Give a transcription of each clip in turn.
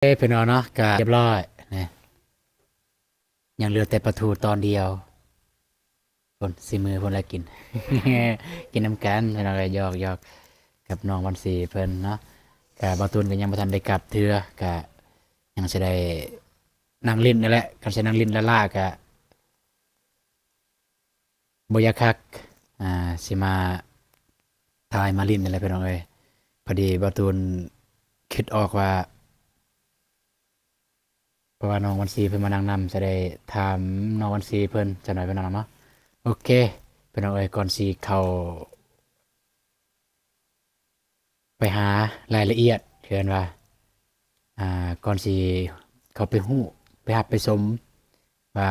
ເອີ ພີ່ນ້ອງເນາະ ກະຮຽບຮ້ອຍນະ ຍັງເຫຼືອແຕ່ປາທູຕອນດຽວ ພຸ້ນ ສີມືພຸ້ນລະກິນ ກິນນຳກັນພີ່ນ້ອງເອີຍ ຫຍອກໆ ກັບນ້ອງວັນຊີເພິ່ນເນາະ. ກະບ່າວຕູນກະຍັງບໍ່ທັນໄດ້ກັບເທື່ອ ກະຍັງຊິໄດ້ນັ່ງຫຼິ້ນນີ້ແຫຼະ ຄັນຊິນັ່ງຫຼິ້ນລ້າໆ ກະ ບໍ່ຢາກຄັກ ອ່າ ຊິມາຖ່າຍມາຫຼິ້ນນີ້ແຫຼະພີ່ນ້ອງເອີຍ. ພໍດີບ່າວຕູນຄິດອອກວ່າ ເພາະວ່ານ້ອງວັນຊີເພິ່ນມານັ່ງນຳ ຈະໄດ້ຖາມນ້ອງວັນຊີເພິ່ນຈັກໜ້ອຍພີ່ນ້ອງເນາະ. ໂອເຄ ພີ່ນ້ອງເອີຍ ກ່ອນຊິເຂົ້າ ໄປຫາລາຍລະອຽດ ຄືເອີ້ນວ່າ ອ່າ ກ່ອນຊິເຂົ້າໄປຮູ້ ໄປຮັບໄປຊົມວ່າ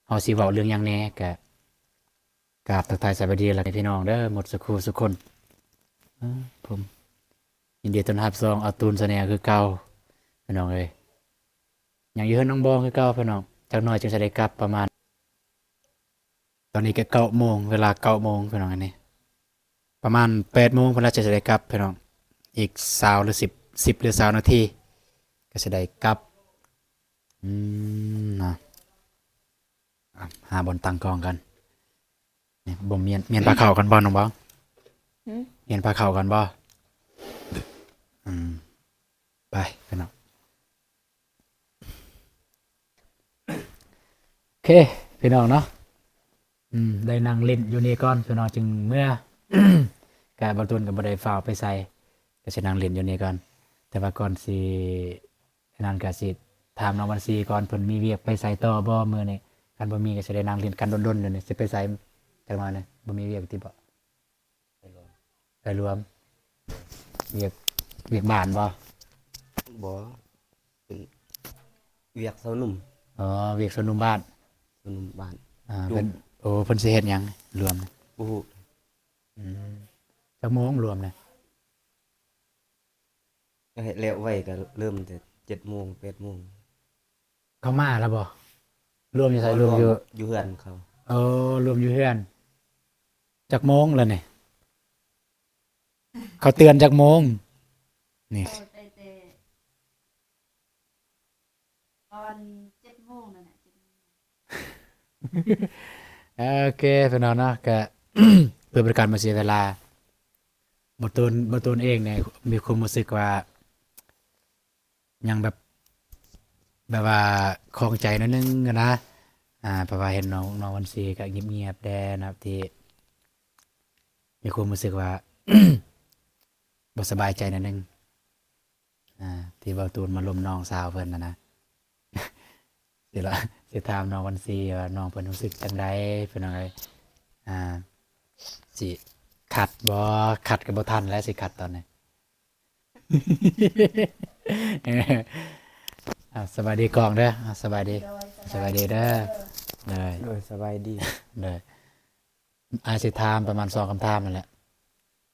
ເຮົາຊິເວົ້າເລື່ອງຫຍັງແດ່ ກະກາບທັກທາຍສະບາຍດີລະພີ່ນ້ອງເດີ ໝົດສູ່ຄູ່ສູ່ຄົນ. ເອີ ຜົມຍິນດີຕ້ອນຮັບຊ່ອງອາຕູນແຊນແນວຄືເກົ່າພີ່ນ້ອງເອີຍ. ຍັງຢູ່ເຮືອນນ້ອງບອງຄືເກົ່າພີ່ນ້ອງ ຈັກໜ້ອຍຈຶ່ງຈະໄດ້ກັບ ປະມານ ຕອນນີ້ກະເກົ້າໂມງ ເວລາເກົ້າໂມງພີ່ນ້ອງ ອັນນີ້ປະມານແປດໂມງ ເພິ່ນລະຈະໄດ້ກັບພີ່ນ້ອງ ອີກຊາວ ຫຼື ສິບ ສິບ ຫຼື ຊາວນາທີກະຊິໄດ້ກັບ. ອືມ ເນາະ ອ່ະ ຫາບ່ອນຕັ້ງກ້ອງກັນ. ນີ້ ບໍ່ ມ້ຽນ ມ້ຽນຜ້າເຂົ້າກັນບໍ່ນ້ອງບອງ? ຫືມ? ມ້ຽນຜ້າເຂົ້າກັນບໍ່? ອືມ ໄປພີ່ນ້ອງ. ໂອເຄ ພີ່ນ້ອງເນາະ ອືມ ໄດ້ນັ່ງຫຼິ້ນຢູ່ນີ້ກ່ອນ ພີ່ນ້ອງຈຶ່ງເມືອ. ກະບ່າວຕູນກະບໍ່ໄດ້ຟ້າວໄປໃສ ກະຊິນັ່ງຫຼິ້ນຢູ່ນີ້ກ່ອນ. ແຕ່ວ່າກ່ອນຊິ ອັນນັ້ນກະຊິຖາມນ້ອງວັນຊີກ່ອນ ເພິ່ນມີວຽກໄປໃສຕໍ່ບໍ່ມື້ນີ້? ຄັນບໍ່ມີກະຊິໄດ້ນັ່ງຫຼິ້ນກັນດົນໆ ຢູ່ນີ້. ຊິໄປໃສຈັກໜ້ອຍນີ້? ບໍ່ມີວຽກຕິບໍ? ໄປລວມ ໄປລວມ ວຽກ ວຽກບ້ານບໍ່? ບໍ່ ເປັນວຽກຊາວໜຸ່ມ. ອໍ ວຽກຊາວໜຸ່ມບ້ານ ຊາວໜຸ່ມບ້ານ. ອ່າ ເປັນ ໂອ້ ເພິ່ນຊິເຮັດຫຍັງລວມ? ບໍ່ຮູ້. ອືມ ຈັກໂມງລວມນະ? ໃຫ້ແລ້ວໄວກະເລີ່ມແຕ່ເຈັດໂມງ ແປດໂມງ. ເຂົາມາແລ້ວບໍ່? ລວມຢູ່ໃສ? ລວມຢູ່ ຢູ່ເຮືອນເຂົາ. ເອີ ລວມຢູ່ເຮືອນ. ຈັກໂມງແລ້ວນີ້? ເຂົາເຕືອນຈັກໂມງນີ້? ເຂົາໄດ້ແຕ່ຕອນເຈັດໂມງນັ້ນແຫຼະ ເຈັດໂມງ. ໂອເຄ ພີ່ນ້ອງເນາະ ກະເພື່ອບໍ່ເປັນການມາເສຍເວລາ ບ່າວຕູນ ບ່າວຕູນເອງນີ້ມີຄວາມຮູ້ສຶກວ່າ ຍັງແບບ ແບບວ່າຂ້ອງໃຈໜ້ອຍໜຶ່ງນະ ອ່າ ເພາະວ່າເຫັນນ້ອງ ນ້ອງວັນຊີກະງຽບໆແດ່ນະ ທີ່ມີຄວາມຮູ້ສຶກວ່າ ບໍ່ສະບາຍໃຈໜ້ອຍໜຶ່ງ ອ່າ ທີ່ບ່າວຕູນມາລົມນ້ອງສາວເພິ່ນຫັ້ນນະ. ຊິລະ ຊິຖາມນ້ອງວັນຊີວ່ານ້ອງເພິ່ນຮູ້ສຶກຈັ່ງໃດ ພີ່ນ້ອງເອີຍ. ອ່າ ຊິຂັດບໍ່? ຂັດກະບໍ່ທັນແລ້ວ ຊິຂັດຕອນນີ້. ອ່າ ສະບາຍດີກ້ອງເດີ. ອ່າ ສະບາຍດີ ໂດຍ ສະບາຍດີເດີ. ໂດຍ ໂດຍ ສະບາຍດີ. ໂດຍ ອ້າຍຊິຖາມປະມານສອງຄຳຖາມນັ້ນແຫຼະ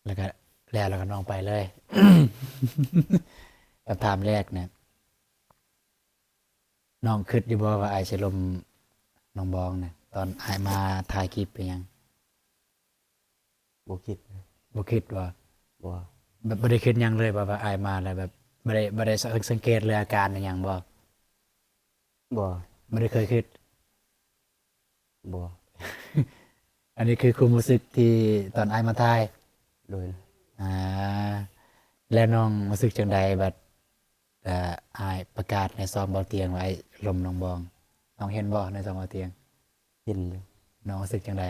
ແລ້ວກະ ແລ້ວ ແລ້ວກະນ້ອງໄປເລີຍ. ຄຳຖາມແລກນະ ນ້ອງຄິດຢູ່ບໍ່ວ່າອ້າຍຊິລົມນ້ອງບອງນະ ຕອນອ້າຍມາຖ່າຍຄລິບອີ່ຫຍັງ? ບໍ່ຄິດ. ບໍ່ຄິດບໍ່? ບໍ່. ແບບບໍ່ໄດ້ຄິດຫຍັງເລີຍບໍ່ ວ່າອ້າຍມາແລ້ວແບບ ບໍ່ໄດ້ ບໍ່ໄດ້ສັງ ສັງເກດເລື່ອງອາການອີ່ຫຍັງບໍ່? ບໍ່. ບໍ່ໄດ້ເຄີຍຄິດ? ບໍ່. ອັນນີ້ຄືຄວາມຮູ້ສຶກທີ່ຕອນອ້າຍມາຖ່າຍ? ໂດຍ. ອ່າ ແລ້ວນ້ອງຮູ້ສຶກຈັ່ງໃດບັດ ເອີ ອ້າຍປະກາດໃນຊ່ອງເບົາຕຽງວ່າອ້າຍລົມນ້ອງບອງ? ນ້ອງເຫັນບໍ່ໃນຊ່ອງເບົາຕຽງ? ເຫັນຢູ່. ນ້ອງຮູ້ສຶກຈັ່ງໃດ?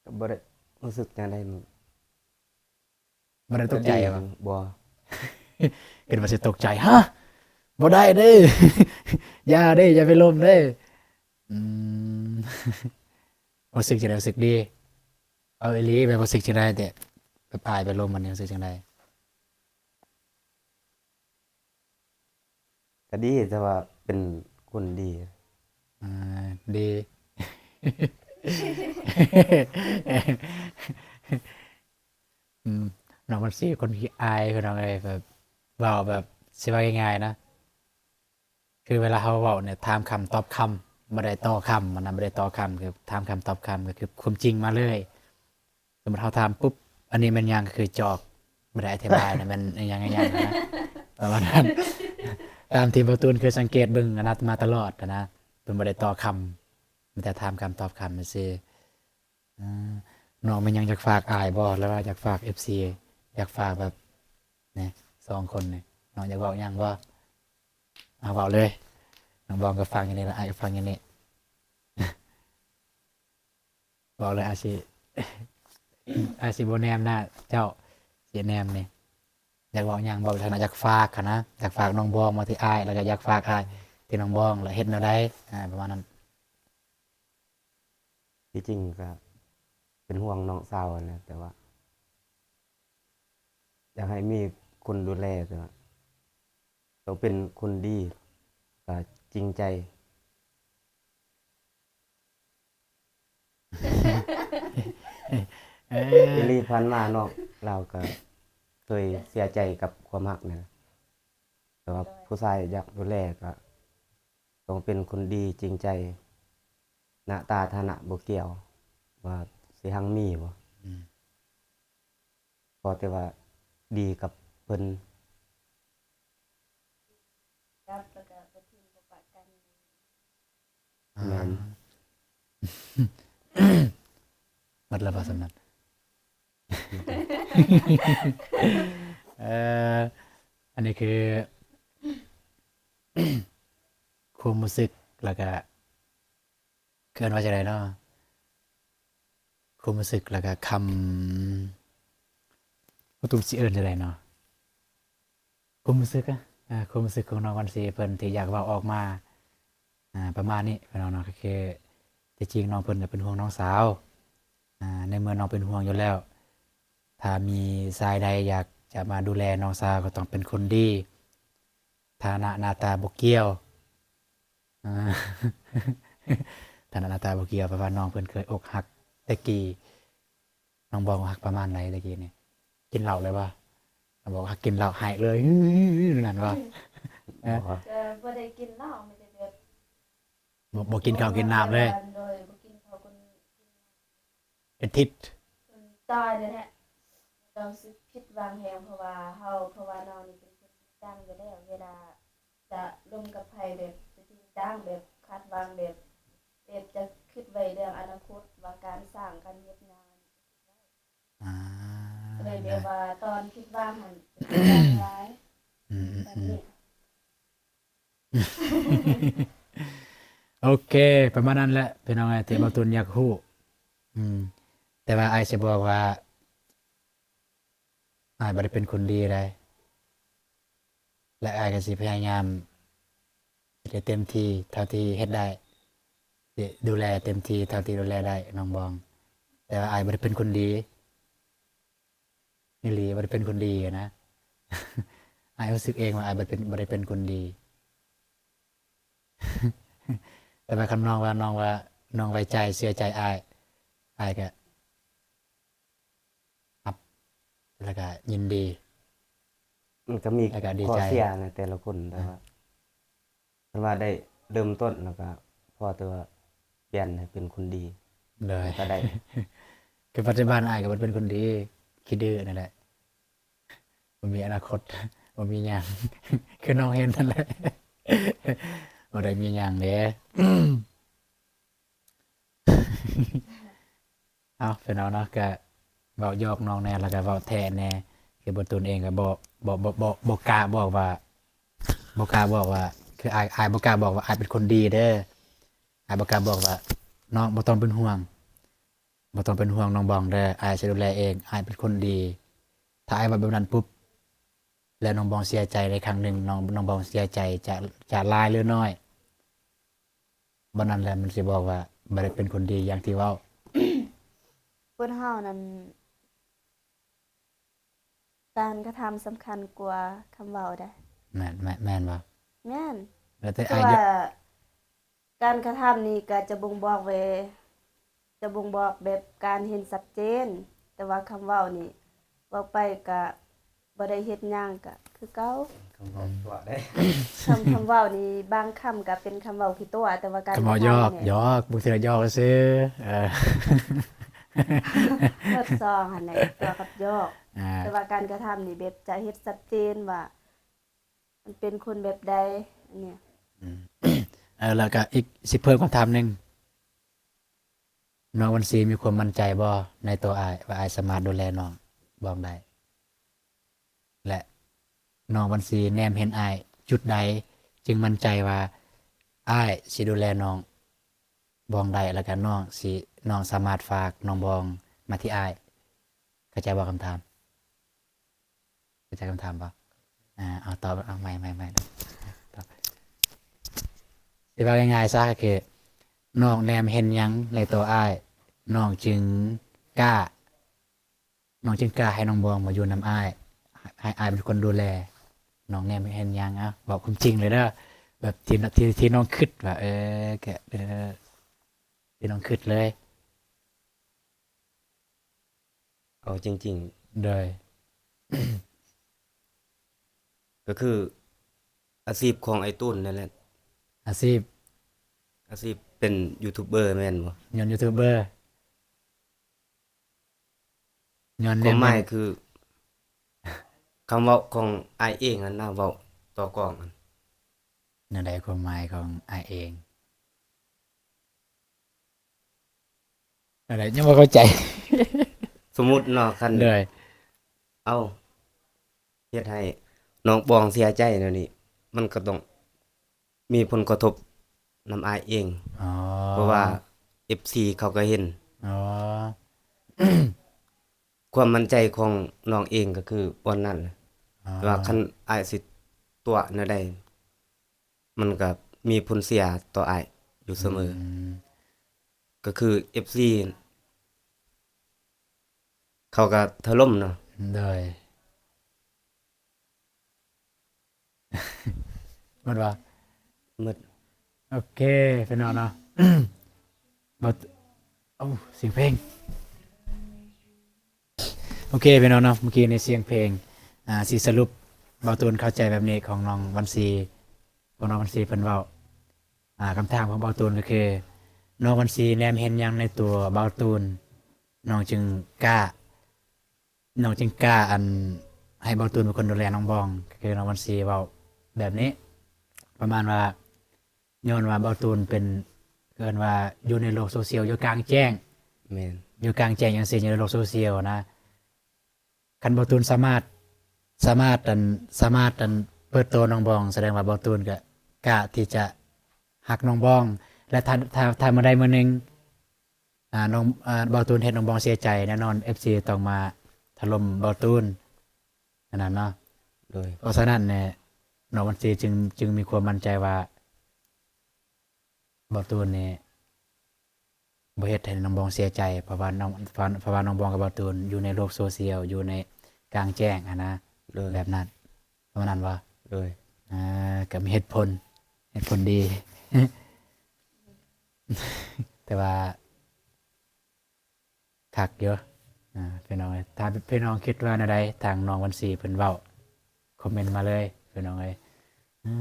ກະບໍ່ໄດ້ຮູ້ສຶກຈັ່ງໃດ. ບໍ່ໄດ້ຕົກໃຈບໍ່? ບໍ່. ຄິດວ່າຊິຕົກໃຈ ຮະ ບໍ່ໄດ້ເດ້ ຢ່າເດ້ ຢ່າໄປລົມເດ້. ອືມ ຮູ້ສຶກຈັ່ງໃດ? ຮູ້ສຶກດີ. ເອົາອີ່ຫຼີ ແບບຮູ້ສຶກຈັ່ງໃດແຕ່ ແບບອ້າຍໄປລົມມັນ ຮູ້ສຶກຈັ່ງໃດ? ກະດີ ແຕ່ວ່າເປັນຄົນດີ. ອ່າ ດີ. ອືມ ນ້ອງມັນຊິຄົນຂີ້ອາຍ ພີ່ນ້ອງເອີຍ ແບບເວົ້າແບບ ຊິເວົ້າງ່າຍໆນະ ຄືເວລາເຮົາເວົ້ານີ້ ຖາມຄຳຕອບຄຳ ບໍ່ໄດ້ຕໍ່ຄຳຫັ້ນນະ ບໍ່ໄດ້ຕໍ່ຄຳ ຄືຖາມຄຳຕອບຄຳ ກະຄືຄວາມຈິງມາເລີຍ. ສົມມຸດເຮົາຖາມປຸບ ອັນນີ້ແມ່ນຫຍັງ? ກະຄືຈອກ ບໍ່ໄດ້ອະທິບາຍນະ ແມ່ນອີ່ຫຍັງໆນະ ປະມານນັ້ນ. ຕາມທີ່ບ່າວຕູນເຄີຍສັງເກດເບິ່ງອານັດມາຕະຫຼອດນະ ເພິ່ນບໍ່ໄດ້ຕໍ່ຄຳ ມີແຕ່ຖາມຄຳຕອບຄຳຊື່ໆ. ອາ ນ້ອງມີຫຍັງຢາກຝາກອ້າຍບໍ່ ຫຼືວ່າຢາກຝາກເອັຟຊີ ຢາກຝາກແບບນີ້ ສອງຄົນນີ້ ນ້ອງຢາກເວົ້າຫຍັງບໍ່? ເອົາ ເວົ້າເລີຍ. ນ້ອງບອງກໍຟັງຢູ່ນີ້ລະ ອ້າຍກໍຟັງຢູ່ນີ້. ເວົ້າເລີຍ ອາຊິ ອາຊິບໍ່ແນມໜ້າເຈົ້າ ຊິແນມນີ້. ຢາກເວົ້າຫຍັງ ເວົ້າໃນຖານະຢາກຝາກຫັ້ນນະ ຢາກຝາກນ້ອງບອງມາທີ່ອ້າຍ ແລ້ວກໍຢາກຝາກອ້າຍທີ່ນ້ອງບອງ ແລ້ວເຮັດແນວໃດ ອາ ປະມານນັ້ນ. ທີ່ຈິງກໍເປັນຫ່ວງນ້ອງສາວຫັ້ນແຫຼະ ແຕ່ວ່າຢາກໃຫ້ມີຄົນດູແລ ແຕ່ວ່າຕ້ອງເປັນຄົນດີ ແລ້ວກໍຈິງໃຈ. ເອີ ອີ່ຫຼີ ຜ່ານມາເນາະ ລາວກໍເຄີຍເສຍໃຈກັບຄວາມຮັກນີ້ແຫຼະ ແຕ່ວ່າຜູ້ຊາຍຢາກດູແລກໍຕ້ອງເປັນຄົນດີຈິງໃຈ. ໜ້າຕາຖານະບໍ່ກ່ຽວວ່າຊິຮັ່ງມີບໍ່ ອືມ ຂໍແຕ່ວ່າດີກັບເພິ່ນ. ກັບ ແລ້ວກໍບໍ່ຖິ້ມບໍ່ປະກັນ. ອາ ແມ່ນ ໝົດແລ້ວບໍ່ສ່ຳນັ້ນ? ເອີ ອັນນີ້ຄືຄວາມຮູ້ສຶກ ແລ້ວກະ ເອີ້ນວ່າຈັ່ງໃດເນາະ ຄວາມຮູ້ສຶກ ແລ້ວກະຄຳ ບໍ່ຮູ້ຊິເອີ້ນຈັ່ງໃດເນາະ ຄວາມຮູ້ສຶກ ອາ ຄວາມຮູ້ສຶກຂອງນ້ອງວັນຊີເພິ່ນທີ່ຢາກເວົ້າອອກມາ ອາ ປະມານນີ້ພີ່ນ້ອງເນາະ. ກໍຄືທີ່ຈິງນ້ອງເພິ່ນກໍເປັນຫ່ວງນ້ອງສາວ ອາ ໃນເມື່ອນ້ອງເປັນຫ່ວງຢູ່ແລ້ວ ຖ້າມີຊາຍໃດຢາກຈະມາດູແລນ້ອງສາວ ກໍຕ້ອງເປັນຄົນດີ ຖານະໜ້າຕາບໍ່ກ່ຽວ ອາ ຖານະໜ້າຕາບໍ່ກ່ຽວ ເພາະວ່ານ້ອງເພິ່ນເຄີຍອົກຫັກແຕ່ກີ້. ນ້ອງບອງຮັກປະມານໃດແຕ່ກີ້ນີ້? ກິນເຫຼົ້າເລີຍບໍ່? ນ້ອງບອງຮັກກິນເຫຼົ້າໄຫ້ເລີຍ ນັ້ນບໍ່? ເອີ ບໍ່ ກໍບໍ່ໄດ້ກິນເຫຼົ້າ ມີແຕ່ແບບ ບໍ່ ບໍ່ກິນເຂົ້າກິນນ້ຳເລີຍ ໂດຍ ບໍ່ກິນເຂົ້າກິນ ກິນນ້ຳ ເປັນທິດ ອືມ ຕາຍແທ້ໆ. ເຮົາຮູ້ສຶກຜິດຫວັງແຮງ ເພາະວ່າເຮົາ ເພາະວ່ານ້ອງນີ້ເປັນຄົນຈິງຈັງຢູ່ແລ້ວ ເວລາຈະລົມກັບໃຜ ແບບຈະຈິງຈັງ ແບບຄາດຫວັງ ແບບ ແບບຈະຄິດໄວ້ເລື່ອງອະນາຄົດ ວ່າການສ້າງການເຮັດຫຍັງ ອາ ກໍເລີຍແບບວ່າຕອນຜິດຫວັງຫັ້ນ ເປັນຫວັງຫຼາຍ ອືມໆໆ ແບບນີ້. ໂອເຄ ປະມານນັ້ນແຫຼະພີ່ນ້ອງເອີຍ ທີ່ບ່າວຕຸນຢາກຮູ້ ອືມ ແຕ່ວ່າອ້າຍຊິບອກວ່າ ອ້າຍບໍ່ໄດ້ເປັນຄົນດີໃດ ແລະ ອ້າຍກໍຊິພະຍາຍາມເຮັດໃຫ້ເຕັມທີ່ເທົ່າທີ່ເຮັດໄດ້ ຊິດູແລເຕັມທີ່ເທົ່າທີ່ດູແລໄດ້ ນ້ອງບອງ. ແຕ່ວ່າອ້າຍບໍ່ໄດ້ເປັນຄົນດີ ອີ່ຫຼີ ບໍ່ໄດ້ເປັນຄົນດີນະ ອ້າຍຮູ້ສຶກເອງວ່າອ້າຍບໍ່ໄດ້ເປັນ ບໍ່ໄດ້ເປັນຄົນດີ. ແຕ່ວ່າຄັນນ້ອງວ່າ ນ້ອງວ່າ ນ້ອງໄວ້ໃຈເຊື່ອໃຈອ້າຍ ອ້າຍກະຮັບ ແລ້ວກະຍິນດີ ມັນກະມີ ແລ້ວກະດີໃຈ ຂໍ້ເສຍໃນແຕ່ລະຄົນ ແຕ່ວ່າ ເອີ ຄັນວ່າໄດ້ເລີ່ມຕົ້ນແລ້ວກະພໍແຕ່ວ່າປ່ຽນໃຫ້ເປັນຄົນດີ ໂດຍ ກໍໄດ້. ຄືປັດຈຸບັນອ້າຍກໍບໍ່ໄດ້ເປັນຄົນດີ ຂີ້ດື້ນັ້ນແຫຼະ ບໍ່ມີອະນາຄົດ ບໍ່ມີຫຍັງ ຄືນ້ອງເຫັນນັ້ນແຫຼະ ບໍ່ໄດ້ມີຫຍັງເດ້. ເອົາ ພີ່ນ້ອງເນາະ ກະເວົ້າຢອກນ້ອງແດ່ ແລ້ວກະເວົ້າແທ້ແດ່ ຄືບ່າວຕຸນເອງກະບໍ່ ບໍ່ ບໍ່ ບໍ່ ບໍ່ກ້າບອກວ່າ ບໍ່ກ້າບອກວ່າ ຄືອ້າຍ ອ້າຍບໍ່ກ້າບອກວ່າອ້າຍເປັນຄົນດີເດີ ອ້າຍບໍ່ກ້າບອກວ່າ ນ້ອງບໍ່ຕ້ອງເປັນຫ່ວງ ບໍ່ຕ້ອງເປັນຫ່ວງນ້ອງບອງເດີ ອ້າຍຊິດູແລເອງ ອ້າຍເປັນຄົນດີ. ຖ້າອ້າຍເວົ້າແບບນັ້ນປຸບ ແລ້ວນ້ອງບອງເສຍໃຈໃນຄັ້ງໜຶ່ງ ນ້ອງ ນ້ອງບອງເສຍໃຈຈະ ຈະຫຼາຍຫຼືໜ້ອຍ? ບັດນັ້ນແຫຼະມັນຊິບອກວ່າບໍ່ໄດ້ເປັນຄົນດີຢ່າງທີ່ເວົ້າ. ຄົນເຮົານັ້ນ ການກະທຳສຳຄັນກວ່າຄຳເວົ້າເດ້. ແມ່ນ ແມ່ນ ແມ່ນບໍ່? ແມ່ນ. ແລ້ວແຕ່ ຄື ອ້າຍ ວ່າ ການກະທຳນີ້ກະຈະບົ່ງບອກໄວ້ ຈະບົ່ງບອກແບບການເຫັນຊັດເຈນ, ແຕ່ວ່າຄຳເວົ້ານີ້ ເວົ້າໄປກະບໍ່ໄດ້ເຮັດຫຍັງ ກະຄືເກົ່າ. ຄຳເວົ້າຕົວະເດ້. ຄຳ ຄຳເວົ້ານີ້ບາງຄຳກະເປັນຄຳເວົ້າຂີ້ຕົວະ ແຕ່ວ່າການກະທຳນີ້ ຄຳເວົ້າຢອກ ຢອກ ບາງເທື່ອຢອກຊື່. ເອີ. ທົດສອບຫັ້ນແຫຼະ ຕົວະກັບຢອກ ອ່າ ແຕ່ວ່າການກະທຳນີ້ແບບຈະເຮັດຊັດເຈນວ່າ ມັນເປັນຄົນແບບໃດ ອັນເນີ້ຍ ອືມ ເອີ ແລ້ວກະອີກ ຊິເພີ່ມຄຳຖາມໜຶ່ງ ນ້ອງວັນຊີມີຄວາມໝັ້ນໃຈບໍ່ໃນຕົວອ້າຍ ວ່າອ້າຍສາມາດດູແລນ້ອງບອງໄດ້? ແລະ ນ້ອງວັນຊີແນມເຫັນອ້າຍຈຸດໃດ ຈຶ່ງໝັ້ນໃຈວ່າອ້າຍຊິດູແລນ້ອງບອງໄດ້ ແລ້ວກະນ້ອງຊິ ນ້ອງສາມາດຝາກນ້ອງບອງມາທີ່ອ້າຍ? ເຂົ້າໃຈບໍ່ຄຳຖາມ? ເຂົ້າໃຈຄຳຖາມບໍ່? ອ່າ ເອົາຕອບ ເອົາໃໝ່ ໃໝ່ ໃໝ່ ຕອບ. ຊິເວົ້າງ່າຍໆຊະ ກໍຄືນ້ອງແນມເຫັນຫຍັງໃນຕົວອ້າຍ ນ້ອງຈຶ່ງກ້າ ນ້ອງຈຶ່ງກ້າໃຫ້ນ້ອງບອງມາຢູ່ນຳອ້າຍ ໃຫ້ ໃຫ້ອ້າຍເປັນຄົນດູແລ ນ້ອງແນມເຫັນຫຍັງ? ເອົາ ເວົ້າຄວາມຈິງເລີຍເດີ ແບບທີ່ ທີ່ ທີ່ນ້ອງຄິດວ່າ ເອີ ກະ ເອີ ທີ່ນ້ອງຄິດເລີຍ. ເອົາຈິງໆ ໂດຍ ກໍຄືອາຊີບຂອງອ້າຍຕູນນັ້ນແຫຼະ. ອາຊີບ? ອາຊີບເປັນຢູທູບເບີແມ່ນບໍ່? ຍ້ອນຢູທູບເບີ ຍ້ອນ ຄວາມໝາຍຄື ຄຳເວົ້າຂອງອ້າຍເອງຫັ້ນນະ ເວົ້າຕໍ່ກ້ອງຫັ້ນ. ແນວໃດຄວາມໝາຍຂອງອ້າຍເອງ? ແນວໃດ ຍັງບໍ່ເຂົ້າໃຈ. ສົມມຸດເນາະ ຄັນ ໂດຍ ເອົາ ເຮັດໃຫ້ນ້ອງບອງເສຍໃຈແນວນີ້ ມັນກໍຕ້ອງມີຜົນກະທົບນຳອ້າຍເອງ. ອໍ ເພາະວ່າເອັຟຊີເຂົາກໍເຫັນ. ອໍ ຄວາມໝັ້ນໃຈຂອງນ້ອງເອງກໍຄືບ່ອນນັ້ນ. ອໍ ແຕ່ວ່າຄັນອ້າຍຊິຕົວະແນວໃດ ມັນກໍມີຜົນເສຍຕໍ່ອ້າຍຢູ່ສະເໝີ. ອືມ ກໍຄືເອັຟຊີເຂົາກໍຖະຫຼົ່ມເນາະ. ໂດຍ ໝົດບໍ່? ໝົດ. ໂອເຄ ພີ່ນ້ອງເນາະ ບໍ່ ໂອ້ ສຽງເພງ. ໂອເຄ ພີ່ນ້ອງເນາະ ເມື່ອກີ້ນີ້ສຽງເພງ ອ່າ ຊິສະຫຼຸບ ບ່າວຕູນເຂົ້າໃຈແບບນີ້ຂອງນ້ອງວັນຊີ ຂອງນ້ອງວັນຊີເພິ່ນເວົ້າ. ອ່າ ຄຳຖາມຂອງບ່າວຕູນກໍຄື ນ້ອງວັນຊີແນມເຫັນຫຍັງໃນຕົວບ່າວຕູນ ນ້ອງຈຶ່ງກ້າ ນ້ອງຈຶ່ງກ້າ ອັນ ໃຫ້ບ່າວຕູນເປັນຄົນດູແລນ້ອງບອງ? ກໍຄືນ້ອງວັນຊີເວົ້າແບບນີ້ ປະມານວ່າ ຍ້ອນວ່າບ່າວຕູນເປັນ ເອີ້ນວ່າຢູ່ໃນໂລກໂຊຊຽວ ຢູ່ກາງແຈ້ງ. ແມ່ນ. ຢູ່ກາງແຈ້ງຈັ່ງຊີ້ ຢູ່ໃນໂລກໂຊຊຽວນະ ຄັນບ່າວຕູນສາມາດ ສາມາດ ອັນ ສາມາດ ອັນ ເປີດໂຕນ້ອງບອງ ສະແດງວ່າບ່າວຕູນກໍກ້າທີ່ຈະຮັກນ້ອງບອງ ແລະ ຖ້າ ຖ້າ ຖ້າມື້ໃດມື້ໜຶ່ງ ອ່າ ນ້ອງ ອ່າ ບ່າວຕູນເຮັດນ້ອງບອງເສຍໃຈ ແນ່ນອນເອັຟຊີຕ້ອງມາຖະຫຼົ່ມບ່າວຕູນ ອັນນັ້ນເນາະ. ໂດຍ. ເພາະສະນັ້ນແຫຼະ ນ້ອງວັນຊີຈຶ່ງ ຈຶ່ງມີຄວາມໝັ້ນໃຈວ່າ ບ່າວຕູນນີ້ບໍ່ເຮັດໃຫ້ນ້ອງບອງເສຍໃຈ ເພາະວ່ານ້ອງ ເພາະວ່ານ້ອງບອງກັບບ່າວຕູນຢູ່ໃນໂລກໂຊຊຽວ ຢູ່ໃນກາງແຈ້ງຫັ້ນນະ. ໂດຍ. ແບບນັ້ນ ປະມານນັ້ນບໍ່? ໂດຍ. ອ່າ ກໍມີເຫດຜົນ ເຫດຜົນດີ ແຕ່ວ່າ ຄັກຢູ່ ອ່າ ພີ່ນ້ອງເອີຍ ຖ້າພີ່ນ້ອງຄິດວ່າແນວໃດ ທາງນ້ອງວັນຊີເພິ່ນເວົ້າ ຄອມເມັນມາເລີຍ ພີ່ນ້ອງເອີຍ. ເອີ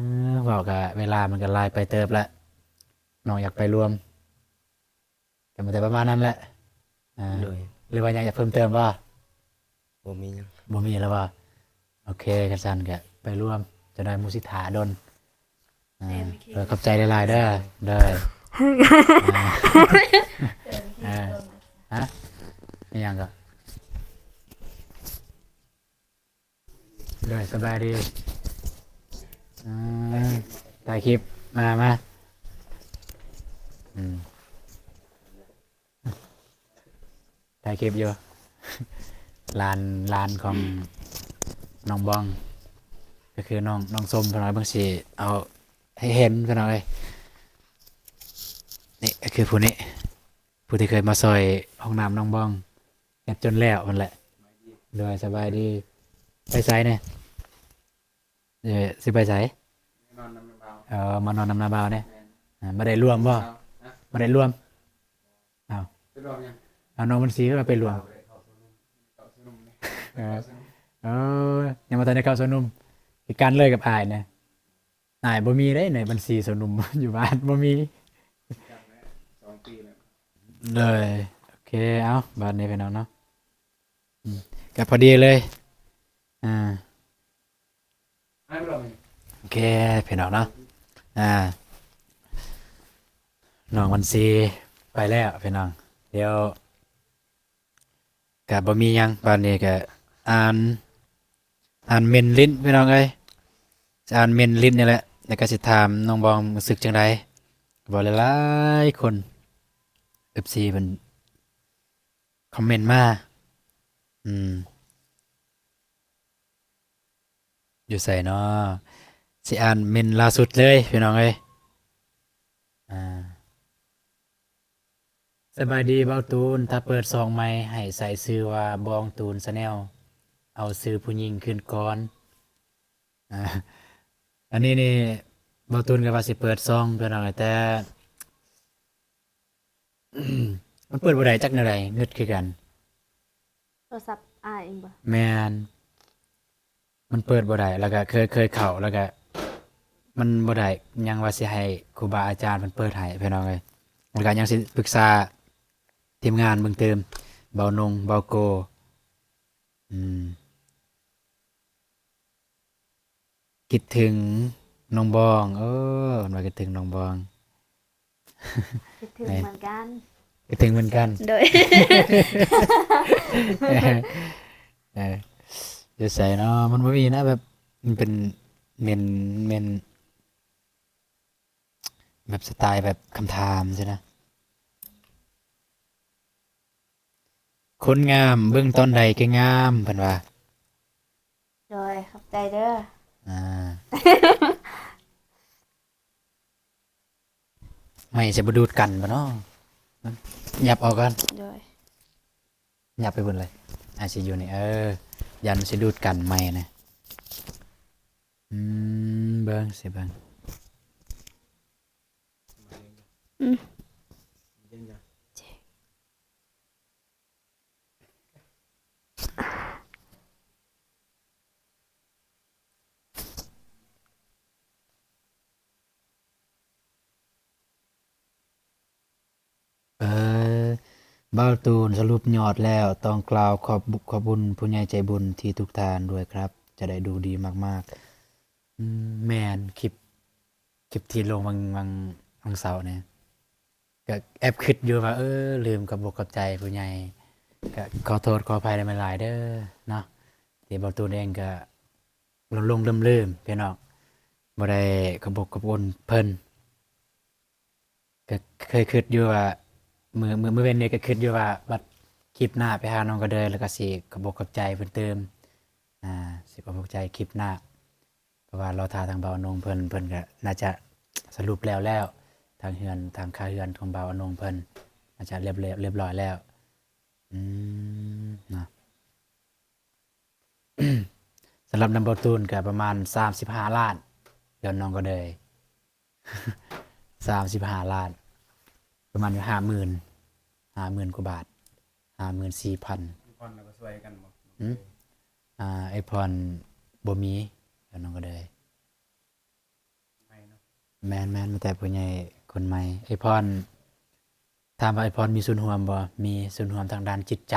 ເວົ້າກະເວລາມັນກະຫຼາຍໄປເຕີບລະ ນ້ອງຢາກໄປລວມ ກະມີແຕ່ປະມານນັ້ນແຫຼະ. ອ່າ ໂດຍ. ຫຼືວ່າຍັງຢາກເພີ່ມເຕີມບໍ່? ບໍ່ມີຫຍັງ. ບໍ່ມີແລ້ວບໍ່? ໂອເຄ ຄັນຊັ້ນກະໄປລວມ ຈະໄດ້ໝູ່ຊິຖ້າດົນ. ອ່າ ໂດຍ ຂອບໃຈຫຼາຍໆເດີ. ໂດຍ. ອ່າ ເອີ ຮະ ອີຫຍັງກໍ? ໂດຍ ສະບາຍດີ. ອ່າ ຖ່າຍຄລິບ ມາ ມາ ອືມ. ຖ່າຍຄລິບຢູ່ ຫຼານ ຫຼານຂອງນ້ອງບອງ ກໍຄືນ້ອງ ນ້ອງຊົມ ພີ່ນ້ອງເອີຍ ເບິ່ງຊິເອົາໃຫ້ເຫັນ ພີ່ນ້ອງເອີຍ. ນີ້ກໍຄືຜູ້ນີ້ ຜູ້ທີ່ເຄີຍມາຊ່ອຍຫ້ອງນ້ຳນ້ອງບອງ ເຮັດຈົນແລ້ວຫັ້ນແຫຼະ. ໂດຍ ສະບາຍດີ. ໄປໃສແດ່? ເອີ ຊິໄປໃສ? ນອນນຳນ້າບ່າວ. ເອີ ມານອນນຳນ້າບ່າວເດ້. ແມ່ນ. ອ່າ ບໍ່ໄດ້ລວມບໍ່? ເອົາ ຮະ? ບໍ່ໄດ້ລວມ. ເອົາ ໄປລວມຫຍັງ? ເອົາ ນ້ອງບັນຊີວ່າໄປລວມ. ເອີ ເອີ ຍັງບໍ່ທັນໄດ້ເຂົ້າໂຊນຸມ. ຄືກັນເລີຍກັບອ້າຍນະ. ອ້າຍບໍ່ມີເດ້ໃນບັນຊີໂຊນຸມ ຢູ່ບ້ານບໍ່ມີ. ສອງປີແລ້ວ. ໂດຍ. ເຄ ເອົາ ບາດນີ້ພີ່ນ້ອງເນາະ ອືມ ກະພໍດີເລີຍ ອ່າ ໂອເຄພີ່ນ້ອງເນາະ ອ່າ ນ້ອງວັນຊີໄປແລ້ວພີ່ນ້ອງ ດຽວ ກະບໍ່ມີຫຍັງ ບາດນີ້ກະອ່ານ ອ່ານເມັ້ນລິ້ນພີ່ນ້ອງເອີຍ ຊິອ່ານເມັ້ນລິ້ນນີ້ແຫຼະ ແລ້ວກະຊິຖາມນ້ອງບອງຮູ້ສຶກຈັ່ງໃດ ເວົ້າຫຼາຍໆຄົນ ເອັຟຊີເພິ່ນຄອມເມັນມາ ອືມ ຢູ່ໃສນໍ ຊິອ່ານເມັ້ນລ່າສຸດເລີຍພີ່ນ້ອງເອີຍ ອ່າ ສະບາຍດີບ່າວຕູນ ຖ້າເປີດຊ່ອງໃໝ່ໃຫ້ໃສ່ຊື່ວ່າບອງຕູນແຊນແນວ ເອົາຊື່ຜູ້ຍິງຂຶ້ນກ່ອນ ອ່າ ອັນນີ້ນີ້ບ່າວຕູນກໍວ່າຊິເປີດຊ່ອງພີ່ນ້ອງ ແຕ່ ມັນເປີດບໍ່ໄດ້ຈັກແນວໃດ ງຶດຄືກັນ ໂທລະສັບອ້າຍເອງບໍ່? ແມ່ນ ມັນເປີດບໍ່ໄດ້ ແລ້ວກະເຄີຍ ເຄີຍເຂົ້າ ແລ້ວກະມັນບໍ່ໄດ້ ຍັງວ່າຊິໃຫ້ຄູບາອາຈານເພິ່ນເປີດໃຫ້ພີ່ນ້ອງເອີຍ ແລ້ວກະຍັງຊິປຶກສາທີມງານເບິ່ງຕື່ມ ເບົານົງ ເບົາໂກ ອືມ ຄິດເຖິງນ້ອງບອງ ເອີ ເພິ່ນວ່າຄິດເຖິງນ້ອງບອງ ຄິດເຖິງເໝືອນກັນ ຄິດເຖິງເໝືອນກັນ ໂດຍ ເອີ ຢູ່ໃສເນາະ ມັນບໍ່ມີນະ ແບບ ມັນເປັນເມັນ ເມັນ ແບບສະໄຕແບບຄຳຖາມຊີ້ນະ ຄົນງາມເບິ່ງຕອນໃດກໍງາມ ເພິ່ນວ່າ ໂດຍ ຂອບໃຈເດີ ອ່າ ໄມ້ຊິບໍ່ດູດກັນບໍ່ເນາະ ຫຍັບອອກກ່ອນ ໂດຍ ຫຍັບໄປພຸ້ນເລີຍ ອາ ຊິຢູ່ນີ້ ເອີ ຢ້ານຊິດູດກັນໄມ້ນະ ອືມ ເບິ່ງຊິເບິ່ງ ອືມ ເອີ ບ່າວຕູນ ສະຫຼຸບຍອດແລ້ວ ຕ້ອງກ່າວຂອບ ຂອບຄຸນຜູ້ໃຫຍ່ໃຈບຸນທີ່ທຸກທ່ານດ້ວຍຄັບ ຈະໄດ້ດູດີມາກໆ ອືມ ແມ່ນ ຄລິບ ຄລິບທີ່ລົງວັນ ວັນ ວັນເສົານີ້ ກະແອບຄຶດຢູ່ວ່າ ເອີ ລືມຂອບອົກຂອບໃຈຜູ້ໃຫຍ່ ກະຂໍໂທດຂໍອະໄພນຳຫຼາຍໆເດີເນາະ ທີ່ບ່າວຕູນເອງກະຫຼົງໆລືມໆ ພີ່ນ້ອງ ບໍ່ໄດ້ຂອບອົກຂອບອົນເພິ່ນ ກະເຄີຍຄຶດຢູ່ວ່າ ມື້ ມື້ ມື້ເວັນນີ້ກະຄຶດຢູ່ວ່າ ບັດຄລິບໜ້າໄປຫານ້ອງກະເດີຍ ແລ້ວກະຊິຂອບອົກຂອບໃຈເພິ່ນຕື່ມ ອ່າ ຊິຂອບອົກຂອບໃຈຄລິບໜ້າ ເພາະວ່າລໍຖ້າທາງບ່າວອານົງເພິ່ນ ເພິ່ນກະໜ້າຈະສະຫຼຸບແລ້ວແລ້ວ ທາງເຮືອນ ທາງຄ່າເຮືອນຂອງບ່າວອານົງເພິ່ນ ໜ້າຈະລຽບ ລຽບ ລຽບຮ້ອຍແລ້ວ ອືມ ເນາະ ສຳລັບນຳບ່າວຕູນກະປະມານສາມສິບຫ້າລ້ານ ດອນນ້ອງກະເດີຍ ສາມສິບຫ້າລ້ານ ປະມານຢູ່ຫ້າໝື່ນ ຫ້າໝື່ນກວ່າບາດ ຫ້າໝື່ນສີ່ພັນ ອືມ ອ່າ ອ້າຍພອນບໍ່ມີ ດອນນ້ອງກະເດີຍ ໃໝ່ເນາະ ແມ່ນໆ ມີແຕ່ຜູ້ໃຫຍ່ຄົນໃໝ່ ອ້າຍພອນ ຖາມວ່າອ້າຍພອນມີສ່ວນຮ່ວມບໍ່? ມີສ່ວນຮ່ວມທາງດ້ານຈິດໃຈ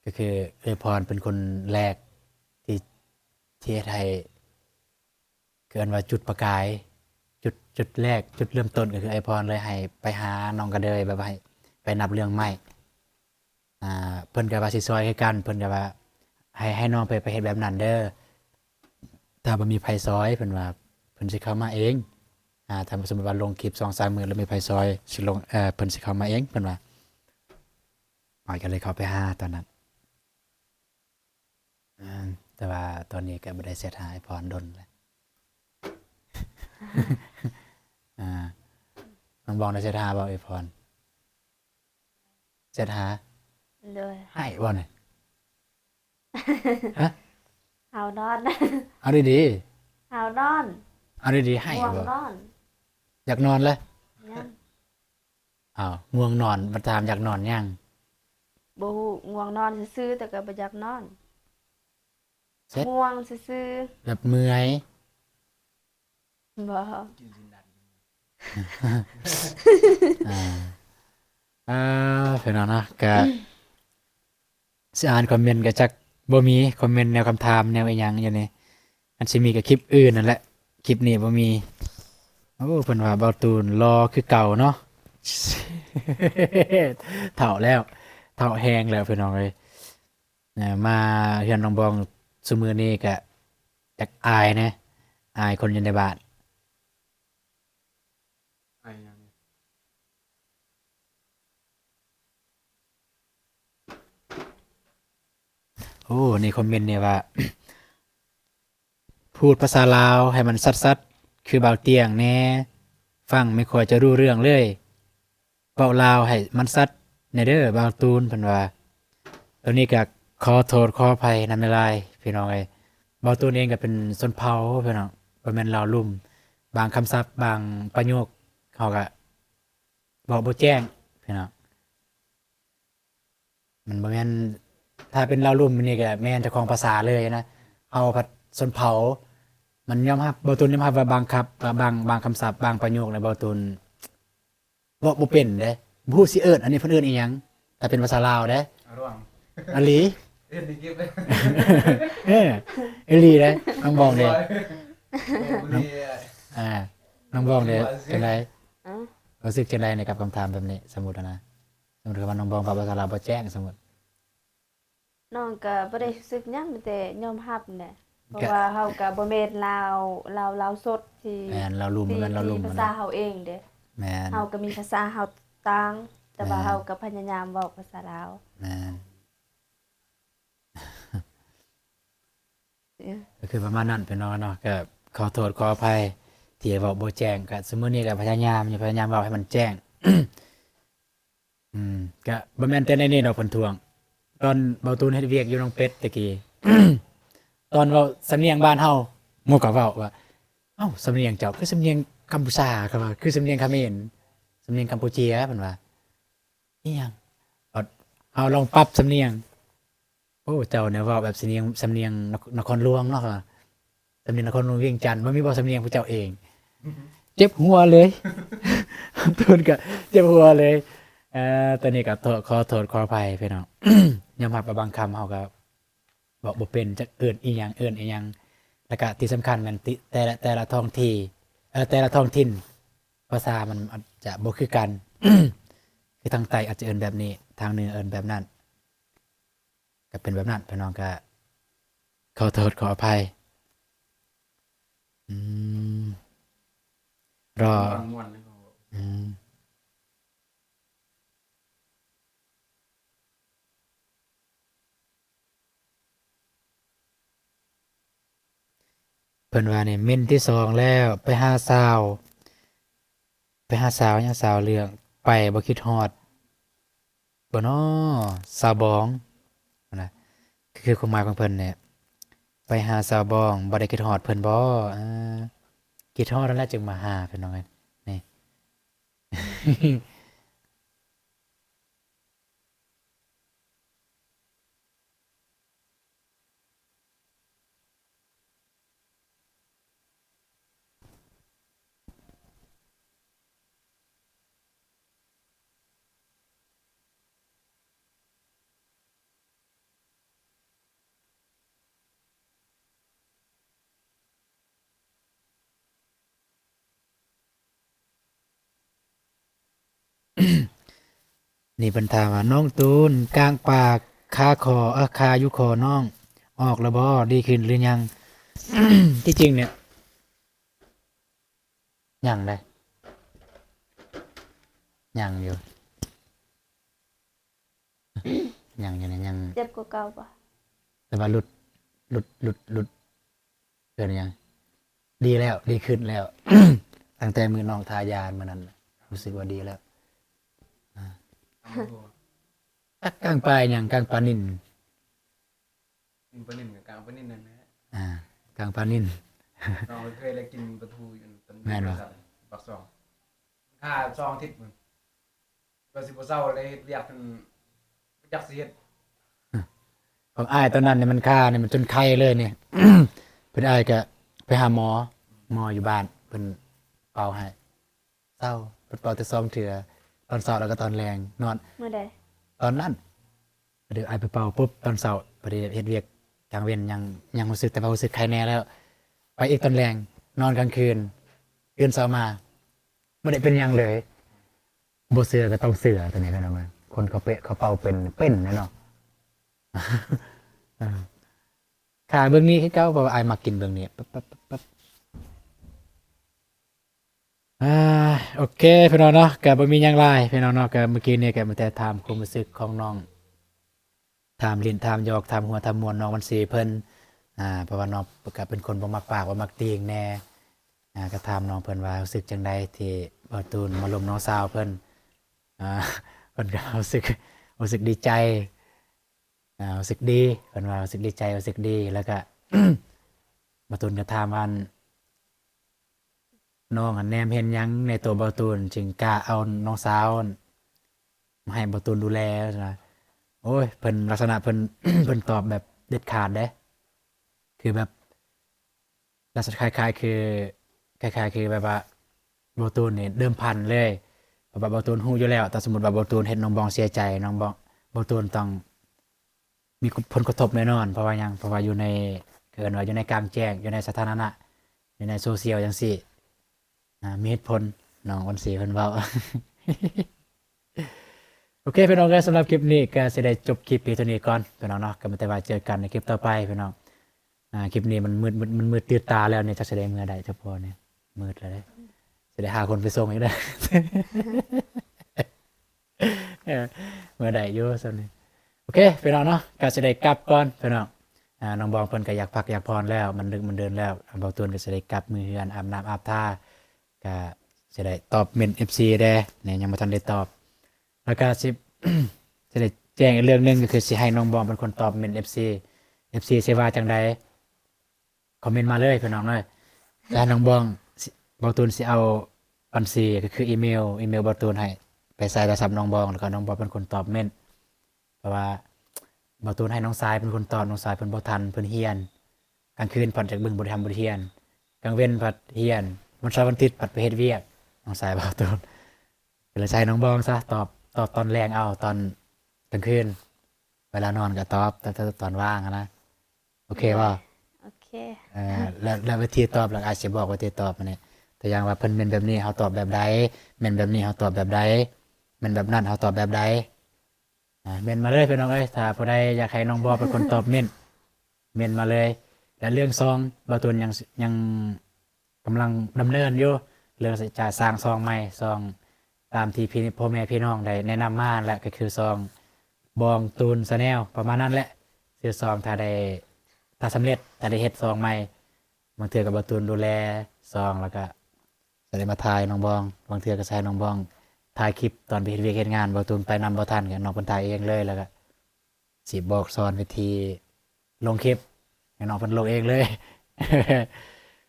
ກໍຄືອ້າຍພອນເປັນຄົນແລກທີ່ ທີ່ເຮັດໃຫ້ ເອີ້ນວ່າຈຸດປະກາຍ ຈຸດ ຈຸດແລກ ຈຸດເລີ່ມຕົ້ນ ກໍຄືອ້າຍພອນເລີຍໃຫ້ໄປຫານ້ອງກະເດີຍ ແບບວ່າໃຫ້ໄປນັບເລື່ອງໃໝ່ ອ່າ ເພິ່ນກໍວ່າຊິຊ່ອຍຄືກັນ ເພິ່ນກໍວ່າໃຫ້ ໃຫ້ນ້ອງໄປ ໄປເຮັດແບບນັ້ນເດີ ຖ້າບໍ່ມີໃຜຊ່ອຍ ເພິ່ນວ່າເພິ່ນຊິເຂົ້າມາເອງ ອ່າ ຖ້າສົມມຸດວ່າລົງຄລິບສອງສາມມື້ແລ້ວມີໃຜຊ່ອຍ ຊິລົງ ເອີ ເພິ່ນຊິເຂົ້າມາເອງ ເພິ່ນວ່າ ຂ້ອຍກໍເລີຍເຂົ້າໄປຫາຕອນນັ້ນ ອ່າ ແຕ່ວ່າຕອນນີ້ກໍບໍ່ໄດ້ແຊັດຫາອ້າຍພອນດົນແລ້ວ ອ່າ ນ້ອງບອງໄດ້ແຊັດຫາບໍ່ອ້າຍພອນ? ແຊັດຫາ ໂດຍ ໃຫ້ບໍ່ນີ້? ຮະ? ຫາວນອນ ເອົາດີໆ ຫາວນອນ ເອົາດີໆ ໃຫ້ບໍ່? ງ່ວງນອນ ຢາກນອນແລ້ວ ຍັງ ອ້າວ ງ່ວງນອນ ມາຖາມຢາກນອນຫຍັງ? ບໍ່ຮູ້ ງ່ວງນອນຊື່ໆ ແຕ່ກໍບໍ່ຢາກນອນ ເຊັດ ງ່ວງຊື່ໆ ແບບເມື່ອຍ ບໍ່ ອ່າ ອ່າ ພີ່ນ້ອງເນາະ ກະ ຊິອ່ານຄອມເມັນກໍຈັກບໍ່ມີຄອມເມັນແນວຄຳຖາມແນວອີ່ຫຍັງຢູ່ນີ້ ອັນຊິມີກໍຄລິບອື່ນນັ້ນແຫຼະ ຄລິບນີ້ບໍ່ມີ. ໂອ້ ເພິ່ນວ່າເບົາຕູນຫຼໍ່ຄືເກົ່າເນາະ ເຖົ້າແລ້ວ ເຖົ້າແຮງແລ້ວພີ່ນ້ອງເອີຍ. ເອີ ມາເຮືອນນ້ອງບອງຊຸມື້ນີ້ກະຢາກອາຍແດ່ ອາຍຄົນຢູ່ໃນບ້ານ. ອາຍຫຍັງ? ໂອ້ ໃນຄອມເມັນນີ້ວ່າ ພູດພາສາລາວໃຫ້ມັນຊັດໆ ຄືບ່າວຕຽງແດ່ ຟັງໄມ່ຄ່ອຍຈະຮູ້ເລື່ອງເລີຍ. ເວົ້າລາວໃຫ້ມັນຊັດແດ່ເດີບ່າວຕູນ ເພິ່ນວ່າ. ໂຕນີ້ກໍຂໍໂທດຂໍອະໄພນຳຫຼາຍໆ ພີ່ນ້ອງເອີຍ. ບ່າວຕູນເອງກໍເປັນຊົນເຜົ່າພີ່ນ້ອງ ບໍ່ແມ່ນລາວລຸ່ມ. ບາງຄຳສັບ ບາງປະໂຫຍກ ເຮົາກໍເວົ້າບໍ່ແຈ້ງພີ່ນ້ອງ. ມັນບໍ່ແມ່ນ ຖ້າເປັນລາວລຸ່ມນີ້ກໍແມ່ນເຈົ້າຂອງພາສາເລີຍນະ. ເຮົາພັດຊົນເຜົ່າ ມັນຍອມຮັບ ບ່າວຕູນຍອມຮັບວ່າບາງຄຳ ບາງ ບາງຄຳສັບ ບາງປະໂຫຍກນະ ບ່າວຕູນເວົ້າບໍ່ເປັນເດ້ ບໍ່ຮູ້ຊິເອີ້ນ ອັນນີ້ເພິ່ນເອີ້ນອີ່ຫຍັງ ຖ້າເປັນພາສາລາວເດ້. ອາລອງ ອີ່ຫຼີ ເອີ້ນນີ້ເກັບໄວ້ ເອີ ອີ່ຫຼີເດ້ ນ້ອງບອງເດ້. ອ່າ ນ້ອງບອງເດ້ ຈັ່ງໃດ? ອາ ຮູ້ສຶກຈັ່ງໃດໃນກັບຄຳຖາມແບບນີ້? ສົມມຸດນະ ສົມມຸດວ່ານ້ອງບອງເວົ້າພາສາລາວບໍ່ແຈ້ງ ສົມມຸດ ນ້ອງກໍບໍ່ໄດ້ຮູ້ສຶກຫຍັງ ມີແຕ່ຍອມຮັບແຫຼະ ເພາະວ່າເຮົາກໍບໍ່ແມ່ນລາວ ລາວ ລາວສົດທີ່ ແມ່ນ ລາວລຸ່ມ ທີ່ ບໍ່ແມ່ນລາວລຸ່ມ ທີ່ພາສາເຮົາເອງເດ້. ແມ່ນ ເຮົາກໍມີພາສາເຮົາຕ່າງ ແຕ່ວ່າ ແມ່ນ ເຮົາກໍພະຍາຍາມເວົ້າພາສາລາວ. ແມ່ນ ເອີ ກໍຄືປະມານນັ້ນພີ່ນ້ອງເນາະ. ກໍຂໍໂທດຂໍອະໄພທີ່ເວົ້າບໍ່ແຈ້ງ ກໍຊຸມື້ນີ້ກໍພະຍາຍາມຢູ່ ພະຍາຍາມເວົ້າໃຫ້ມັນແຈ້ງ. ອືມ ກະບໍ່ແມ່ນແຕ່ໃນນີ້ດອກເພິ່ນທ້ວງ. ຕອນເບົາຕູນເຮັດວຽກຢູ່ໜອງເປັດຕະກີ້ ຕອນເວົ້າສຳນຽງບ້ານເຮົາ ໝູ່ກໍເວົ້າວ່າ ເອົ້າ ສຳນຽງເຈົ້າຄືສຳນຽງກຳປູຊາ ເຂົາວ່າ ຄືສຳນຽງຂະເໝນ ສຳນຽງກຳປູເຈຍ ເພິ່ນວ່າ ອີ່ຫຍັງ ເຮົາລອງປັບສຳນຽງ ໂອ້ ເຈົ້າແນວເວົ້າແບບສຳນຽງ ສຳນຽງນະ ນະຄອນຫຼວງເນາະ ສຳນຽງນະຄອນຫຼວງວຽງຈັນ ບໍ່ມີບໍ່ສຳນຽງພວກເຈົ້າເອງ ເຈັບຫົວເລີຍ ເພິ່ນກະເຈັບຫົວເລີຍ. ເອີ ຕອນນີ້ກະໂທດ ຂໍໂທດຂໍອະໄພພີ່ນ້ອງ ຍອມຮັບວ່າບາງຄຳເຮົາກະເວົ້າບໍ່ເປັນ ຈັກເອີ້ນອີ່ຫຍັງ ເອີ້ນອີ່ຫຍັງ ແລ້ວກະທີ່ສຳຄັນແມ່ນ ແຕ່ລະ ແຕ່ລະທ້ອງທີ່ ເອີ ແຕ່ລະທ້ອງຖິ່ນ ພາສາມັນອາດຈະບໍ່ຄືກັນ ຄືທາງໃຕ້ອາດຈະເອີ້ນແບບນີ້ ທາງເໜືອເອີ້ນແບບນັ້ນ. ກໍເປັນແບບນັ້ນ ພີ່ນ້ອງກໍຂໍໂທດຂໍອະໄພ. ອືມ ລໍ ມ່ວນໆ ອືມ ເພິ່ນວ່ານີ້ ເມັນທີສອງແລ້ວ ໄປຫາສາວ ໄປຫາສາວຫຍັງ ສາວເລື່ອງ ໄປບໍ່ຄິດຮອດບໍ່ນໍ ສາວບອງນະ ຄືຄວາມໝາຍຂອງເພິ່ນນີ້ ໄປຫາສາວບອງ ບໍ່ໄດ້ຄິດຮອດເພິ່ນບໍ່? ເອີ ຄິດຮອດຫັ້ນແຫຼະຈຶ່ງມາຫາ ພີ່ນ້ອງເອີຍ ນີ້. ນີ້ເພິ່ນຖາມວ່າ ນ້ອງຕູນ ກ້າງປາຄາຄໍ ເອີ ຄາຢູ່ຄໍນ້ອງ ອອກແລ້ວບໍ່? ດີຂຶ້ນຫຼືຍັງ? ທີ່ຈິງນີ້ ຍັງເດ້ ຍັງຢູ່. ຍັງຢູ່ນະ ຍັງ ເຈັບກວ່າເກົ່າບໍ່? ແຕ່ວ່າຫຼຸດ ຫຼຸດ ຫຼຸດ ຫຼຸດ ເອີ້ນຫຍັງ ດີແລ້ວ ດີຂຶ້ນແລ້ວ ຕັ້ງແຕ່ມື້ນ້ອງທາຢາມື້ນັ້ນ ຮູ້ສຶກວ່າດີແລ້ວ. ອາ ກາງປາຫຍັງ? ກາງປານິນ ກິນປານິນກໍກາງປານິນນັ້ນແຫຼະ. ອາ ກາງປານິນ ນ້ອງເຄີຍໄດ້ກິນປາທູຢູ່ ແມ່ນບໍ່? ປາກຊ່ອງ ຄາສອງອາທິດພຸ້ນ ວ່າຊິບໍ່ເຊົາ ໄດ້ເຮັດວຽກຈົນບໍ່ຈັກຊິເຮັດ. ຂອງອ້າຍຕອນນັ້ນນີ້ມັນຄານີ້ ມັນຈົນໄຄເລີຍນີ້ ເພິ່ນ ອ້າຍກະໄປຫາໝໍ ໝໍຢູ່ບ້ານເພິ່ນເປົ່າໃຫ້ ເຊົາ ເພິ່ນເປົ່າແຕ່ສອງເທື່ອ. ໄປ ຕອນເຊົ້າ ແລ້ວກໍຕອນແລງນອນ ມື້ໃດ? ຕອນນັ້ນ ພໍດີອ້າຍໄປເປົ່າປຸບຕອນເຊົ້າ ພໍດີເຮັດວຽກກາງເວັນ ຍັງ ຍັງຮູ້ສຶກ ແຕ່ວ່າຮູ້ສຶກໄຄແດ່ແລ້ວ ໄປອີກຕອນແລງ ນອນກາງຄືນ ຕື່ນເຊົ້າມາບໍ່ໄດ້ເປັນຫຍັງເລີຍ. ບໍ່ເຊື່ອກໍຕ້ອງເຊື່ອຕົວນີ້ ພີ່ນ້ອງເອີຍ. ຄົນເຂົາເປະ ເຂົາເປົ່າເປັນ ເປັນແຫຼະເນາະ. ເອີ ຖ້າເບິ່ງນີ້ຄືເກົ່າ ເພາະວ່າອ້າຍມັກກິນເບິ່ງນີ້ ປັບ ປັບ ປັບ ປັບ. ອ່າ ໂອເຄ ພີ່ນ້ອງເນາະ ກໍບໍ່ມີຫຍັງຫຼາຍ ພີ່ນ້ອງເນາະ. ກໍເມື່ອກີ້ນີ້ກໍມີແຕ່ຖາມຄວາມຮູ້ສຶກຂອງນ້ອງ ຖາມຫຼິ້ນ ຖາມຢອກ ຖາມຫົວ ຖາມມ່ວນນ້ອງວັນສີເພິ່ນ. ອ່າ ເພາະວ່ານ້ອງກໍເປັນຄົນບໍ່ມັກປາກ ບໍ່ມັກຕີງແດ່. ອ່າ ກໍຖາມນ້ອງເພິ່ນວ່າຮູ້ສຶກຈັ່ງໃດທີ່ບ່າວຕູນມາລົມນ້ອງສາວເພິ່ນ. ອ່າ ເພິ່ນກໍຮູ້ສຶກ ຮູ້ສຶກດີໃຈ ອ່າ ຮູ້ສຶກດີ ເພິ່ນວ່າຮູ້ສຶກດີໃຈ ຮູ້ສຶກດີ. ແລ້ວກໍບ່າວຕູນກໍຖາມວ່າ ນ້ອງຫັ້ນແນມເຫັນຫຍັງໃນໂຕບ່າວຕູນ ຈຶ່ງກ້າເອົານ້ອງສາວມາໃຫ້ບ່າວຕູນດູແລ ວ່າຊັ້ນນະ. ໂອ້ຍ ເພິ່ນ ລັກສະນະເພິ່ນ ເພິ່ນຕອບແບບເດັດຂາດເດ້ ຄືແບບ ລັກສະນະຄ້າຍໆ ຄື ຄ້າຍໆ ຄືແບບວ່າບ່າວຕູນນີ້ເດີມພັນເລີຍ ເພາະວ່າບ່າວຕູນຮູ້ຢູ່ແລ້ວ ຖ້າສົມມຸດວ່າບ່າວຕູນເຮັດນ້ອງບອງເສຍໃຈ ນ້ອງບອງ ບ່າວຕູນຕ້ອງ ມີຜົນກະທົບແນ່ນອນ. ເພາະວ່າຫຍັງ? ເພາະວ່າຢູ່ໃນ ເອີ້ນວ່າຢູ່ໃນກາງແຈ້ງ ຢູ່ໃນສາທາລະນະ ຢູ່ໃນໂຊຊຽວຈັ່ງຊີ້ ອ່າ ມີເຫດຜົນ ນ້ອງວັນສີເພິ່ນເວົ້າ. ໂອເຄ ພີ່ນ້ອງເອີຍ ສຳລັບຄລິບນີ້ກໍຊິໄດ້ຈົບຄລິບພຽງເທົ່ານີ້ກ່ອນ ພີ່ນ້ອງເນາະ. ກໍມີແຕ່ວ່າເຈີກັນໃນຄລິບຕໍ່ໄປ ພີ່ນ້ອງ. ອ່າ ຄລິບນີ້ມັນມືດ ມັນມືດຕື່ນຕາແລ້ວນີ້ ຈັກຊິໄດ້ເມືອໃດ ເຈົ້າພໍ່ນີ້ ມືດແລ້ວເດ້ ຊິໄດ້ຫາຄົນໄປສົ່ງອີກເດີ. ເອີ ເມືອໄດ້ຢູ່ສ່ຳນີ້. ໂອເຄ ພີ່ນ້ອງເນາະ ກໍຊິໄດ້ກັບກ່ອນ ພີ່ນ້ອງ. ອ່າ ນ້ອງບອງເພິ່ນກໍຢາກພັກຢາກຜ່ອນແລ້ວ ມັນດຶກມັນເດີນແລ້ວ. ບ່າວຕູນກໍຊິໄດ້ກັບມືເຮືອນ ອາບນ້ຳອາບທ່າ ກໍຊິໄດ້ຕອບເມັນເອັຟຊີແດ່ ແນ່ ຍັງບໍ່ທັນໄດ້ຕອບ. ແລ້ວກໍຊິ ຊິໄດ້ແຈ້ງອີກເລື່ອງໜຶ່ງ ກໍຄືຊິໃຫ້ນ້ອງບອງເປັນຄົນຕອບເມັນເອັຟຊີ ເອັຟຊີຊິວ່າຈັ່ງໃດ ຄອມເມັນມາເລີຍ ພີ່ນ້ອງເອີຍ. ແລ້ວນ້ອງບອງ ບ່າວຕູນຊິເອົາບັນຊີ ກໍຄືອີເມວ ອີເມວບ່າວຕູນໃຫ້ໄປໃສ່ໂທລະສັບນ້ອງບອງ ແລ້ວກໍນ້ອງບອງເປັນຄົນຕອບເມັນ. ເພາະວ່າບ່າວຕູນໃຫ້ນ້ອງຊາຍເປັນຄົນຕອບ ນ້ອງຊາຍເພິ່ນບໍ່ທັນ ເພິ່ນຮຽນ ກາງຄືນພັດຢາກເບິ່ງບົດຮຽນ ບົດຮຽນ ກາງເວັນພັດຮຽນ ວັນເສົາວັນອາທິດພັດໄປເຮັດວຽກ ນ້ອງຊາຍບ່າວຕູນ. ກໍເລີຍໃຫ້ນ້ອງບອງຊະ ຕອບ ຕອບຕອນແລງເອົາ ຕອນກາງຄືນ ເວລານອນກໍຕອບ ຕອນ ຕອນວ່າງຫັ້ນນະ. ໂອເຄບໍ່? ໂອເຄ. ເອີ ແລ້ວ ແລ້ວວິທີຕອບ ແລ້ວອ້າຍຊິບອກວິທີຕອບ ອັນນີ້ ຕົວຢ່າງວ່າເພິ່ນເມັນແບບນີ້ ເຮົາຕອບແບບໃດ ເມັນແບບນີ້ ເຮົາຕອບແບບໃດ ເມັນແບບນັ້ນ ເຮົາຕອບແບບໃດ. ອ່າ ເມັນມາເລີຍ ພີ່ນ້ອງເອີຍ. ຖ້າຜູ້ໃດຢາກໃຫ້ນ້ອງບອງເປັນຄົນຕອບເມັນ ເມັນມາເລີຍ. ແລະເລື່ອງຊ່ອງ ບ່າວຕູນຍັງ ຍັງກຳລັງດຳເນີນຢູ່ ເລື່ອງຈະສ້າງຊ່ອງໃໝ່ ຊ່ອງຕາມທີ່ພີ່ ພໍ່ແມ່ພີ່ນ້ອງໄດ້ແນະນຳມາ ແລະກໍຄືຊ່ອງບອງຕູນແຊນແນວ ປະມານນັ້ນແຫຼະ ຊື່ຊ່ອງ. ຖ້າໄດ້ ຖ້າສຳເລັດ ຖ້າໄດ້ເຮັດຊ່ອງໃໝ່ ບາງເທື່ອກໍບ່າວຕູນດູແລຊ່ອງ ແລ້ວກໍ ຈະໄດ້ມາຖ່າຍນ້ອງບອງ ບາງເທື່ອກໍໃຊ້ນ້ອງບອງຖ່າຍຄລິບຕອນໄປເຮັດວຽກເຮັດງານ ບ່າວຕູນໄປນຳບໍ່ທັນ ກໍນ້ອງເພິ່ນຖ່າຍເອງເລີຍ ແລ້ວກໍຊິບອກສອນວິທີລົງຄລິບໃຫ້ນ້ອງເພິ່ນລົງເອງເລີຍ.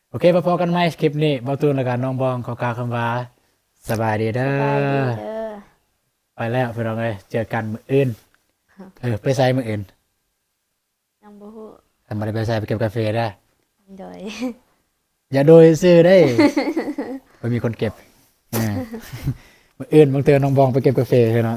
ໂອເຄ ມາພໍ້ກັນໃໝ່ຄລິບນີ້ ບ່າວຕູນ ແລ້ວກໍນ້ອງບອງ ຂໍກ່າວຄຳວ່າ ສະບາຍດີເດີ ສະບາຍດີເດີ ໄປແລ້ວ ພີ່ນ້ອງເອີຍ ເຈີກັນມື້ອື່ນ. ເອີ ໄປໃສມື້ອື່ນ? ຍັງບໍ່ຮູ້ ຄັນບໍ່ໄດ້ໄປໃສ ໄປເກັບກາເຟເດີ. ໂດຍ ຢ່າໂດຍຊື່ເດ້ ບໍ່ມີຄົນເກັບ. ເອີ ມື້ອື່ນບາງເທື່ອນ້ອງບອງໄປເກັບກາເຟເນາະ.